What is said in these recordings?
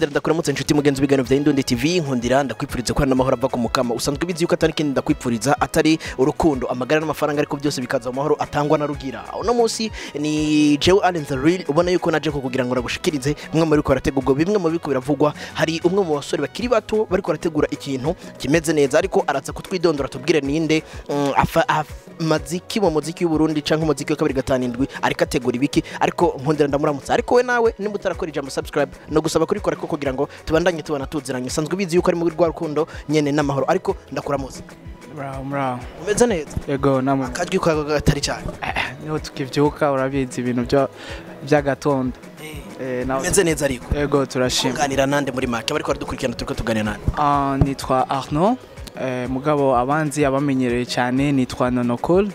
Nkundira ndakuramutse inshuti mugenzi w'ibiganiro vya Indundi TV. Nkundira ndakwipfuriza ko n'amahoro ava ku mukama. Usanzwe ubizi yuko atari kindi ndakwipfuriza atari urukundo, amagara n'amafaranga, ariko byose bikaza mu mahoro atangwa na Rugira. Uno munsi ni Jewe Allen the Real, ubona yuko naje ko kugira ngo nagushikirize bimwe muri ko barategurwa, bimwe mu biko biravugwa. Hari umwe mu basore bakiri bato bariko barategura ikintu kimeze neza, ariko araza kutwidondora tubwire ninde, maziki mu muziki w'u Burundi canke umuziki wa 257 ariko ategura ibiki. Ariko nkundira ndamuramutsa, ariko we nawe nimba utarakora ijambo subscribe no gusaba kurikora ko kugira ngo tubandanye tubana tuziranye. Usanzwe ubizi yuko ari muri rwa rukundo nyene n'amahoro, ariko ndakuramutsa. Muraho, muraho. Umeze neza? Yego, namwe? Akajwi kawe gatari cyane. Niho tukivyuka, urabizi ibintu byo by'agatondo. Nawe? Umeze neza ariko? Yego, turashima. Kuganira nande muri make bariko baradukurikirana? Turiko tuganira nande? Ah, nitwa Arnaud, mugabo abanzi abamenyereye cyane nitwa Nonokol.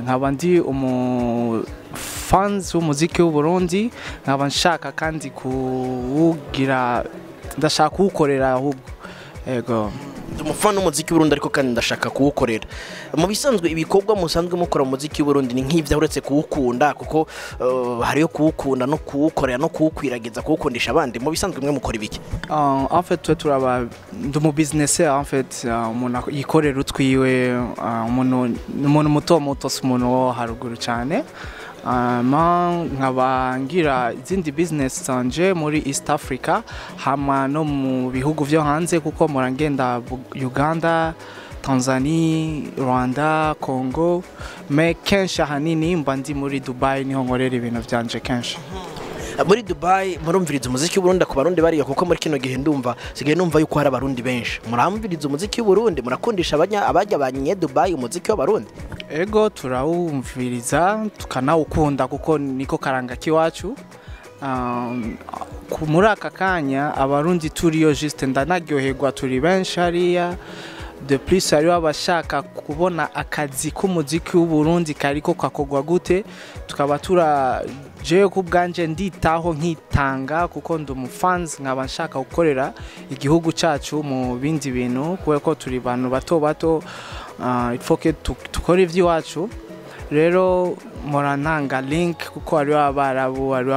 Nkaba ndi umu fans w'umuziki w'u Burundi, nkaba nshaka kandi kuwugira, ndashaka kuwukorera ahubwo. Yego. Ndi umufana w'umuziki w'Uburundi, ariko kandi ndashaka kuwukorera. Mu bisanzwe ibikorwa musanzwe mukora mu muziki w'Uburundi ni nk'ivyo, uretse kuwukunda, kuko hariyo kuwukunda no kuwukorera no kuwukwiragiza, kuwukundisha abandi. Mu bisanzwe mwe mukora ibiki? En fait, twe turaba ndi umu businesseur en fait, umuntu yikorera utwiwe, umuntu ni umuntu muto muto, si umuntu wo haruguru cyane. Ma nkaba ngira izindi business zanje muri East Africa hama no mu bihugu vyo hanze, kuko murangenda Uganda, Tanzania, Rwanda, Congo, mais kenshi ahanini mba ndi muri Dubai, niho nkorera ibintu vyanje kenshi. Muri Dubai murumviriza umuziki w'Uburundi ku barundi bariyo? Kuko muri kino gihe ndumva sigaye numva yuko hari abarundi benshi. Muramviriza umuziki w'Uburundi? Murakundisha abanya abajya banye Dubai umuziki w'abarundi? Ego, turawumviriza tukanawukunda kuko niko karanga k'iwacu. Muri aka kanya abarundi turiyo, juste ndanaryoherwa, turi benshi hariya. De plus hariho abashaka kubona akazi k'umuziki w'Uburundi kariko kakogwa gute, tukaba tura jewe ku bwanje nditaho nkitanga kuko ndi umufans, nkaba nshaka gukorera igihugu cacu mu bindi bintu kubera ko turi bantu bato bato, il faut que tukore ivy'iwacu. Rero mpora ntanga link kuko hariho abarabu, hariho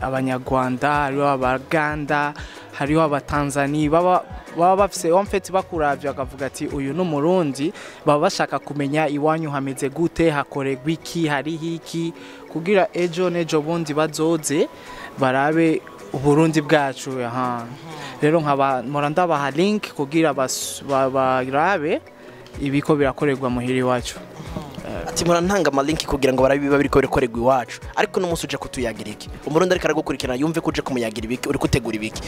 abanyarwanda, hariho abaganda, hariho abatanzani baba bafise en fait bakuravye bakavuga ati uyu ni umurundi, baba bashaka kumenya iwanyu hameze gute, hakorerwa iki, hariho iki, kugira ejo n'ejo bundi bazoze barabe uburundi bwacu. Aha rero nkaba mpora ndabaha link kugira barabe ibiko birakorerwa muhira iwacu. Ati murantanga amalinki kugira ngo barabe biba biriko birakorerwa iwacu. Ariko no munsi uje kutuyagira iki? Umurundi ariko aragukurikirana yumve ko uje kumuyagira ibiki, uri kutegura ibiki?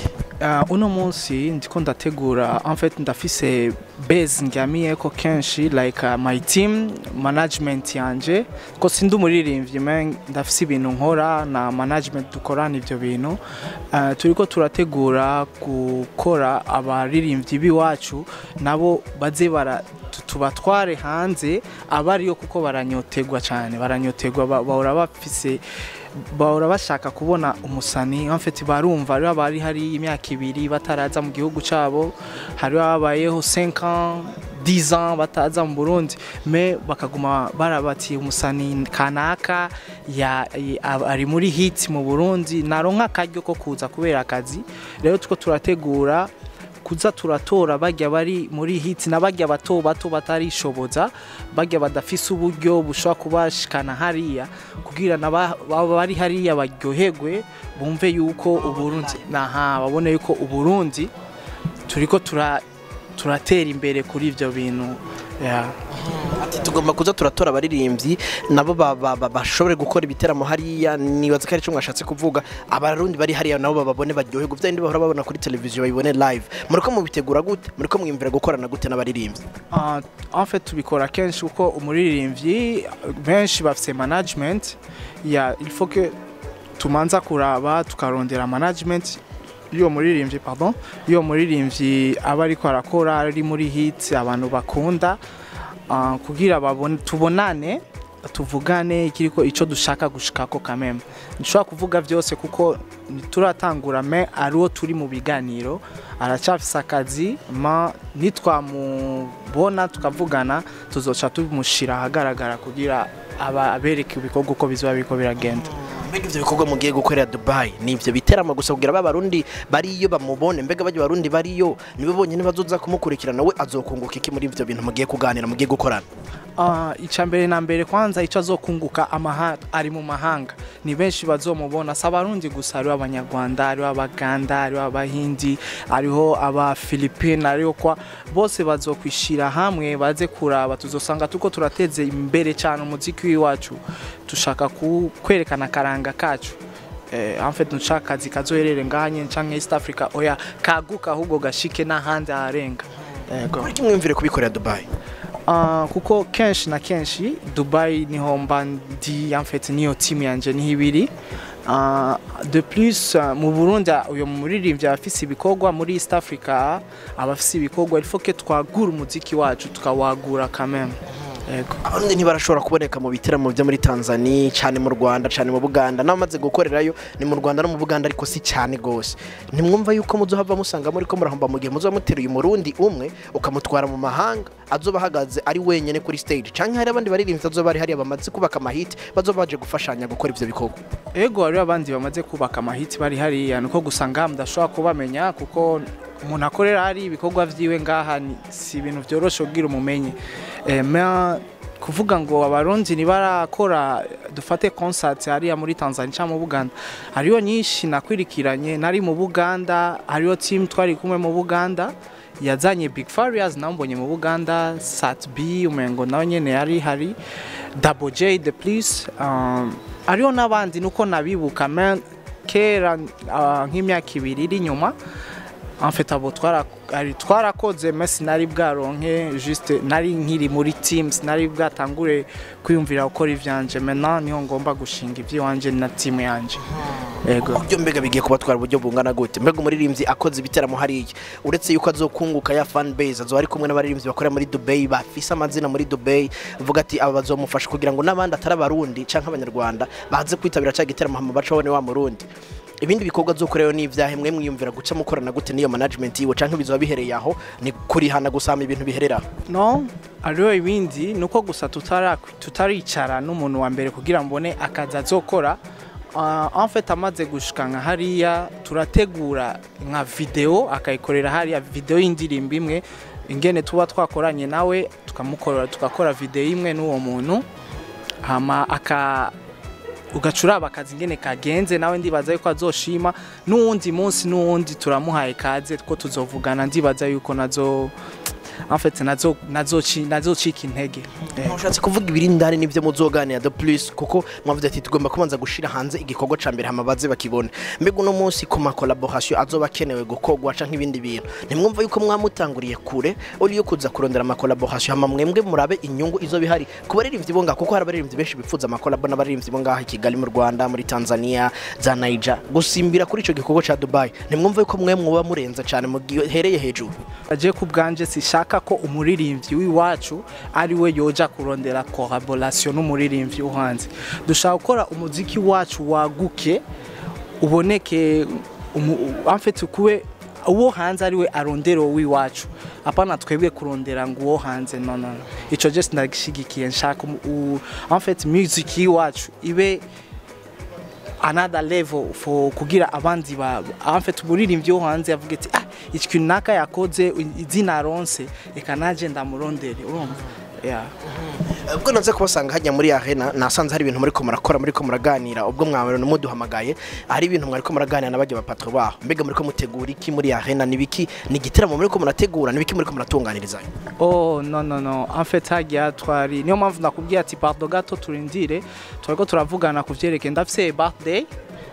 Uno munsi ndiko ndategura, en fait ndafise base ndyamiyeko kenshi, like my team management yanje, ko sindi umuririmbyi mais ndafise ibintu nkora na management dukorana ivyo bintu. Turiko turategura gukora abaririmbyi b'iwacu nabo baze bara tubatware hanze abariyo, kuko baranyotegwa cyane, baranyotegwa, bahora bafise, bahora bashaka kubona umusani. En fait barumva hariho abari hari imyaka 2 bataraza mu gihugu cabo, hariho ababayeho 5 ans, 10 ans bataza mu Burundi, mais bakaguma barabati umusani kanaka ya ari muri hit mu Burundi, naronka akaryo ko kuza kubera akazi. Rero tuko turategura kuza turatora bajya bari muri hit na bajya bato bato batarishoboza, bajya badafise uburyo bushobora kubashikana hariya, kugira na baba bari hariya baryoherwe, bumve yuko Uburundi naha, babone yuko Uburundi turiko turatera imbere kuri ivyo bintu, yeah. Ati tugomba kuza turatora abaririmbyi nabo bashobore gukora ibiteramo hariya. Nibaza ko ari cyo mwashatse kuvuga, abarundi bari hariya nabo bababone, baryoherwe, bya bindi bahora babona kuri televiziyo babibone live. Muriko mubitegura gute? Muriko mwiyumvira gukorana gute n'abaririmbyi? En fait tubikora kenshi kuko umuririmbyi benshi bafise management ya, il faut que tumanza kuraba tukarondera management y'uwo muririmbyi, pardon, y'uwo muririmbyi aba ariko arakora, ari muri hit, abantu bakunda, kugira babone, tubonane, tuvugane ikiriko ico dushaka gushikako. Quand même nshobora kuvuga vyose kuko ntituratangura, mais ari uwo turi mu biganiro, aracyafise akazi, ma nitwamubona tukavugana tuzoca tumushira ahagaragara kugira aba abereke ibikorwa uko bizoba biriko biragenda. Mbega ivyo bikorwa mugiye gukorera Dubai ni ivyo biteramo gusa kugira ba Barundi bariyo bamubone? Mbega bajya Barundi bariyo nibo bonyene bazoza kumukurikirana? We azokunguka iki muri ivyo bintu mugiye kuganira, mugiye gukorana? Icya mbere na mbere kwanza, icyo azokunguka, ari mu mahanga, ni benshi bazomubona. Si Abarundi gusa, hariho Abanyarwanda, hariho Abaganda, hariho Abahindi, hariho Abafilipine, hariho kwa bose bazokwishira hamwe baze kuraba. Tuzosanga tuko turateze imbere cyane umuziki w'iwacu. Dushaka kwerekana akaranga kacu. En fait, nshaka akazi kazoherere ngaha nyene canke East Africa, oya, kaguka ahubwo gashike n'ahandi aharenga. Yego. Kuri kimwe mwumvire kubikorera Dubai? Kuko kenshi na kenshi Dubai niho mba ndi, en fait niyo team yanje niho ibiri. De plus, mu Burundi uyo muririmbyi afise ibikorwa, muri East Africa abafise ibikorwa. Il faut que twagura umuziki wacu, tukawagura quand même. Yego. Abarundi ntibarashobora kuboneka mu biteramo byo muri Tanzania cyane, mu Rwanda cyane, mu Buganda. N'abamaze gukorerayo ni mu Rwanda no mu Buganda, ariko si cyane gose. Ntimwumva yuko muzohava musanga muri ko murahomba mu gihe muzoba muteruye Umurundi umwe ukamutwara mu mahanga, azoba ahagaze ari wenyene kuri stage, canke hari abandi baririmbyi bazoba bari hariya bamaze kubaka amahiti, bazoba baje gufashanya gukora ivyo bikorwa? Ego, hariho abandi bamaze kubaka amahiti bari hariya, nuko gusa ngaha mudashobora kubamenya, kuko umuntu akorera hari ibikorwa vyiwe ngaha si ibintu vyoroshe kugira umumenye. Mais kuvuga ngo Abarundi ntibarakora, dufate concert hariya muri Tanzania cyangwa mu Buganda, hariyo nyinshi nakwirikiranye. Nari mu Buganda, hariyo team twari kumwe mu Buganda yazanye Big Farious, nambonye mu Buganda, Sat B umengo nawe nyene yari hari, Double J the Police, hariyo n'abandi nuko nabibuka. Mais kera, nk'imyaka 2 iri inyuma, en fait abo twarakoze, mais sinari bwaronke, juste nari nkiri muri team, sinari bwatangure kwiyumvira gukora ivyanje. Maintenant niho ngomba gushinga ivy'iwanje na team yanje. Yego. Uburyo mbega bigiye kubatwara uburyo bungana gute? Mbega umuririmbyi akoze ibiteramo hariya, uretse yuko azokunguka ya fan base, azoba ari kumwe n'abaririmbyi bakorera muri Dubai, bafise amazina muri Dubai, uvuga ati aba bazomufasha kugira ngo n'abandi atari Abarundi canke Abanyarwanda baze kwitabira ca giteramo, hama bace babone wa Murundi. Ibindi bikorwa azokoreyo ni ivyahe? Mwe mwiyumvira guca mukorana gute n'iyo management yiwe, canke bizoba bihereye aho, ni kurihana gusama ibintu biherera aho? No, hariho ibindi, nuko gusa tutaricara n'umuntu wa mbere kugira mbone akazi azokora. En fait amaze gushika nka hariya, turategura nka video akayikorera hariya, video y'indirimbo imwe ingene tuba twakoranye nawe, tukamukorera, tugakora video imwe n'uwo muntu, hama aka ugacuraba akazi ingene kagenze. Nawe ndibaza yuko azoshima. N'uwundi munsi n'uwundi turamuhaye kaze ko tuzovugana, ndibaza yuko nazo, en fait nazo nazocika intege. Mushatse kuvuga ibiri indani nivyo muzoganira de plus, kuko mwavuze ati tugomba kubanza gushira hanze igikorwa ca mbere, hama baze bakibone. Mbega uno munsi ku ma collaboration azoba akenewe gukorwa canke ibindi bintu, ntimwumva yuko mwamutanguriye kure uri yo kuza kurondera ama collaboration, hama mwembwe murabe inyungu izo bihari ku baririmbyi bo ngaha? Kuko hari abaririmbyi benshi bifuza ama collabo n'abaririmbyi bo ngaha i Kigali, mu Rwanda, muri Tanzania, za Niger. Gusimbira kuri ico gikorwa ca Dubai, ntimwumva yuko mwe mwoba murenza cane mugihereye hejuru? Aje ku bwanje sishaka ko umuririmbyi w'iwacu ari we yoja kurondera collaboration n'umuririmbyi wo hanze. Dushaka gukora umuziki wacu waguke, uboneke, en fait kuwe uwo hanze ari we arondera uw'iwacu, apana twebwe kurondera ngo uwo hanze. No, no, no. Ico je sindagishigikiye. Nshaka en fait music y'iwacu ibe another level for kugira abandi ba, en fait umuririmbyi wo hanze avuga ati: "Ah, iki kintu naka yakoze, izina aronse, reka naje ndamurondere." Urumva, yeah. Ubwo naze kubasanga hajya muri arena, nasanze hari ibintu muri ko murakora, muri ko muraganira. Ubwo mwabona muduhamagaye, hari ibintu mwari ko muraganira n'abajya ba patron baho. Mbega muri ko mutegura iki muri arena? Nibiki? Ni igitaramo muri ko murategura? Nibiki muri ko muratunganiriza? Oh no, no, no, en fait hagiya twari, niyo mpamvu nakubwiye ati pardon gato turindire, twariko turavugana ku vyerekeye ndafise birthday,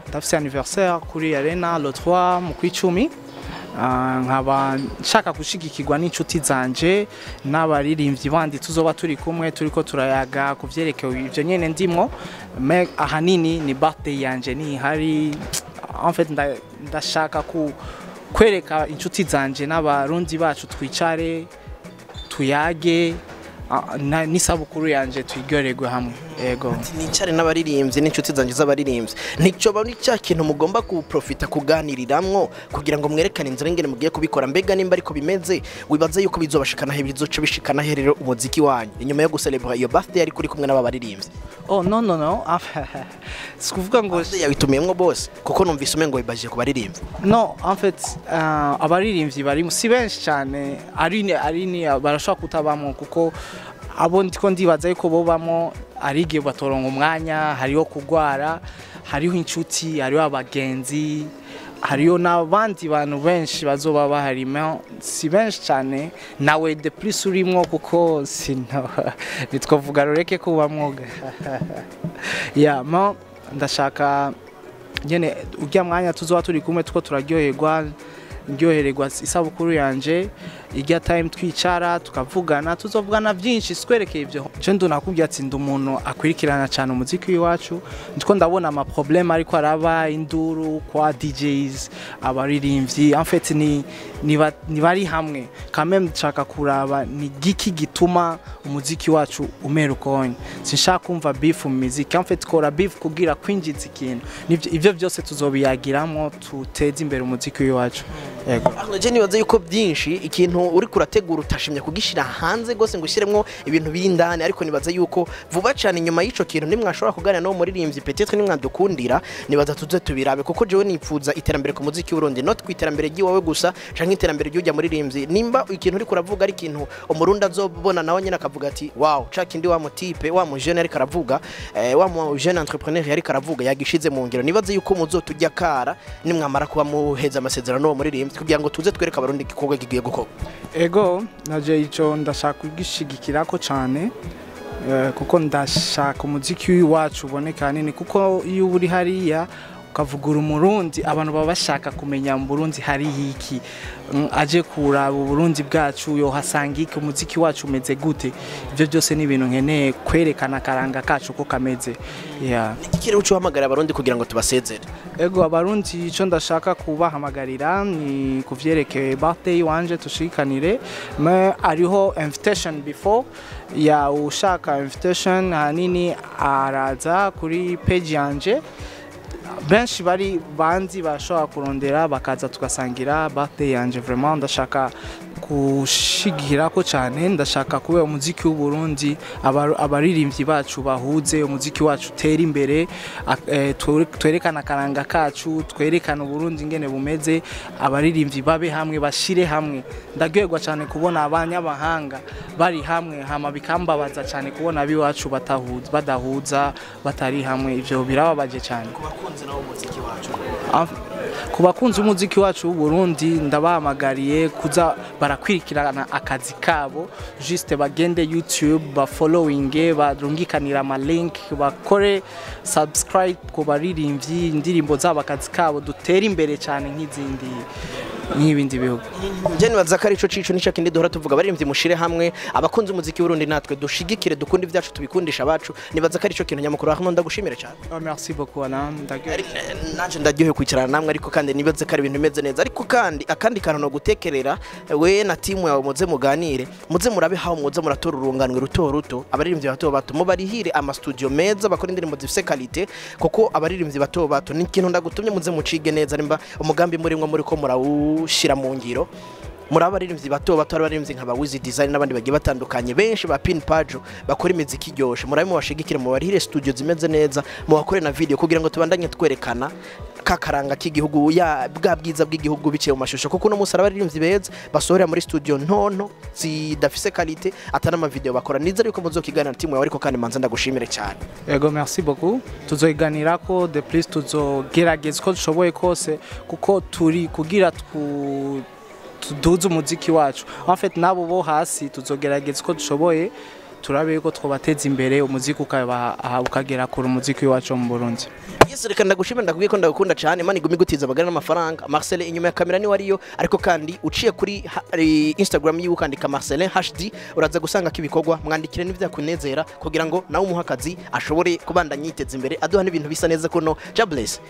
ndafise anniversaire kuri arena le 3 mu kwicumi. Nkaba nshaka gushigikirwa n'inshuti zanje n'abaririmbyi bandi tuzoba turi kumwe, turiko turayaga ku vyerekeye ivyo nyene ndimwo. Mais ahanini ni birthday yanje nihari. En fait ndashaka ku kwereka inshuti zanje n'Abarundi bacu, twicare tuyage. N'isabukuru yanje tuyiryohererwe hamwe, yego. Nicare n'abaririmbyi n'inshuti zanjye z'abaririmbyi, nico ni cya kintu mugomba kuprofita kuganiriramwo kugira ngo mwerekane inzira ingene mugiye kubikora. Mbega nimba ariko bimeze, wibaze yuko bizobashikana he, bizoca bishikana he rero umuziki wanyu inyuma yo gucelebra iyo birthday ariko uri kumwe n'aba baririmbyi? Oh, no, no, no, si kuvuga ngo Birthday yabitumiyemwo bose, kuko numvise umengo wibaje ku baririmbyi. No, en fait, abaririmbyi bari si benshi cyane, ari ni barashobora kutabamo, kuko abo ndiko ndibaza yuko bobamo ari igihe batoronka umwanya, hariho kugwara, hariho inshuti, hariho abagenzi, hariho n'abandi bantu benshi bazoba bahari, mais si benshi cyane. Nawe de plus urimwo, kuko sino nitwavuga rureke kubamwo ya mo. Ndashaka nyene urya mwanya tuzoba turi kumwe, tuko turaryoherwa, ndyohererwa isabukuru yanje, irya time twicara tukavugana, tuzovugana byinshi twerekeye ibyo. Je ndunakubwiye ati ndi umuntu akurikirana cyane umuziki w'iwacu. Ndiko ndabona ama problème ariko araba, induru kwa DJs, abaririmbyi, en fait ni bari hamwe quand même. Nshaka kuraba ni giki gituma umuziki wacu umera ukonye. Sinshaka kumva beef mu muziki. En fait, kora beef kugira kwinjiza ikintu. Ivyo byose tuzobiyagiramo, tuteze imbere umuziki w'iwacu, yego. Arnaud, je nibaza yuko byinshi ikintu uri kurategura utashimye kugishira hanze gose ngo ushyiremwo ibintu biri indani, ariko nibaza yuko vuba cyane inyuma y'ico kintu nimwashobora kuganira n'uwo muririmbyi, peut-être nimwadukundira, nibaza tuze tubirabe, kuko jewe nipfuza iterambere ku muziki w'Uburundi, not ku iterambere ry'iwawe gusa canke iterambere ry'ujya muririmbyi. Nimba ikintu uri kuravuga ari ikintu umurundi azobona nawe nyine akavuga ati: "Wow, ca kindi wa mutipe, wa mu jeune ariko aravuga, wa mu jeune entrepreneur yariko aravuga, yagishize mu ngiro." Nibaze yuko muzotujya kara nimwamara kuba muheza amasezerano n'uwo muririmbyi, kugira ngo tuze twereke abarundi igikorwa kigiye gukorwa. Ego, naje ico ndashaka kugishigikirako cane, kuko ndashaka umuziki w'iwacu uboneka hanini, kuko iyo uba uri hariya ukavugura umurundi, abantu baba bashaka kumenya mu Burundi hari iki. Aje kuraba uburundi bwacu yohasanga iki, umuziki wacu umeze gute? Ibyo byose ni ibintu nkeneye kwerekana, akaranga kacu ko kameze, yeah. Iki rero uca uhamagara abarundi kugira ngo tubasezere? Ego, abarundi icyo ndashaka kubahamagarira ni kuvyerekeye birthday wanje, tushikanire me ariho invitation before ya ushaka invitation hanini araza kuri page yanje. Benshi bari banzi bashobora kurondera bakaza tugasangira birthday yanje. Vraiment ndashaka gushigikirako cyane, ndashaka kubera umuziki w'u Burundi, abaririmbyi bacu bahuze, umuziki wacu utera imbere, twerekane akaranga kacu, twerekane Uburundi ingene bumeze, abaririmbyi babe hamwe, bashire hamwe. Ndaryoherwa cyane kubona abanyamahanga bari hamwe, hama bikambabaza cyane kubona abiwacu batahuza, badahuza, batari hamwe. Ivyo birababaje cyane. Ku bakunzi nabo umuziki wacu? Ku bakunzi b'umuziki wacu w'u Burundi, ndabahamagariye kuza barakwirikirana akazi kabo, juste bagende YouTube, bafollowinge, barungikanira ama link, bakore subscribe ku baririmbyi, indirimbo zabo, akazi kabo, dutere imbere cyane nk'izindi, nk'ibindi bihugu. Njye nibaza ko arico cico nico kindi duhora tuvuga: abaririmbyi mushire hamwe, abakunzi umuziki w'Uburundi natwe dushigikire, dukunde ibyacu, tubikundisha abacu. Nibaza ko arico kintu nyamukuru. Ahmed, ndagushimire cyane. Oh, merci beaucoup Alain, ndaryohewe. Nanje ndaryohewe kwicarana namwe, ariko kandi nibaze ko ari ibintu bimeze neza. Ariko kandi akandi kantu no gutekerera, we na timu yawe muze muganire, muze murabe hawo muze muratora urunganwe ruto ruto, abaririmbyi bato bato mubarihire ama studio meza, bakora indirimbo zifise qualité, kuko abaririmbyi bato bato ni ikintu ndagutumye, muze mucige neza. Nimba umugambi murimwo muri ko murawushira mu ngiro, muri abaririmbyi bato bato, abaririmbyi nka ba Wiz Design n'abandi bagiye batandukanye benshi, ba Pin Pajo, bakora imiziki iryoshe, murabe mubashigikire, mubarihire studio zimeze neza, mubakore na video, kugira ngo tubandanye twerekana kakaranga k'igihugu, ya bwa bwiza bw'igihugu biciye mu mashusho, kuko uno munsi abaririmbyi beza basohorera muri studio ntonto zidafise qualité, atana ama video bakora. Nizere yuko muzokiganira na timu yawe, ariko kandi manza ndagushimire cyane. Ego, merci beaucoup. Tuzoiganirako de plus, tuzogerageza uko dushoboye kose, kuko turi kugira tuduze umuziki wacu. En fait, nabo bo hasi tuzogerageza uko dushoboye, turabe yuko twobateza imbere, umuziki ukaba aha ukagera kure, umuziki wacu mu Burundi. Yes, reka ndagushimira, ndakubwiye ko ndagukunda cyane. Imana igume igutiza amagara n'amafaranga. Marcel inyuma ya kamera niwe ariyo, ariko kandi uciye kuri Instagram yiwe ukandika Marcelin HD, uraza gusanga ko ibikorwa, mwandikire n'ivyakunezera kugira ngo nawe umuhe akazi, ashobore kubandanya yiteza imbere, aduha n'ibintu bisa neza kuno. God bless.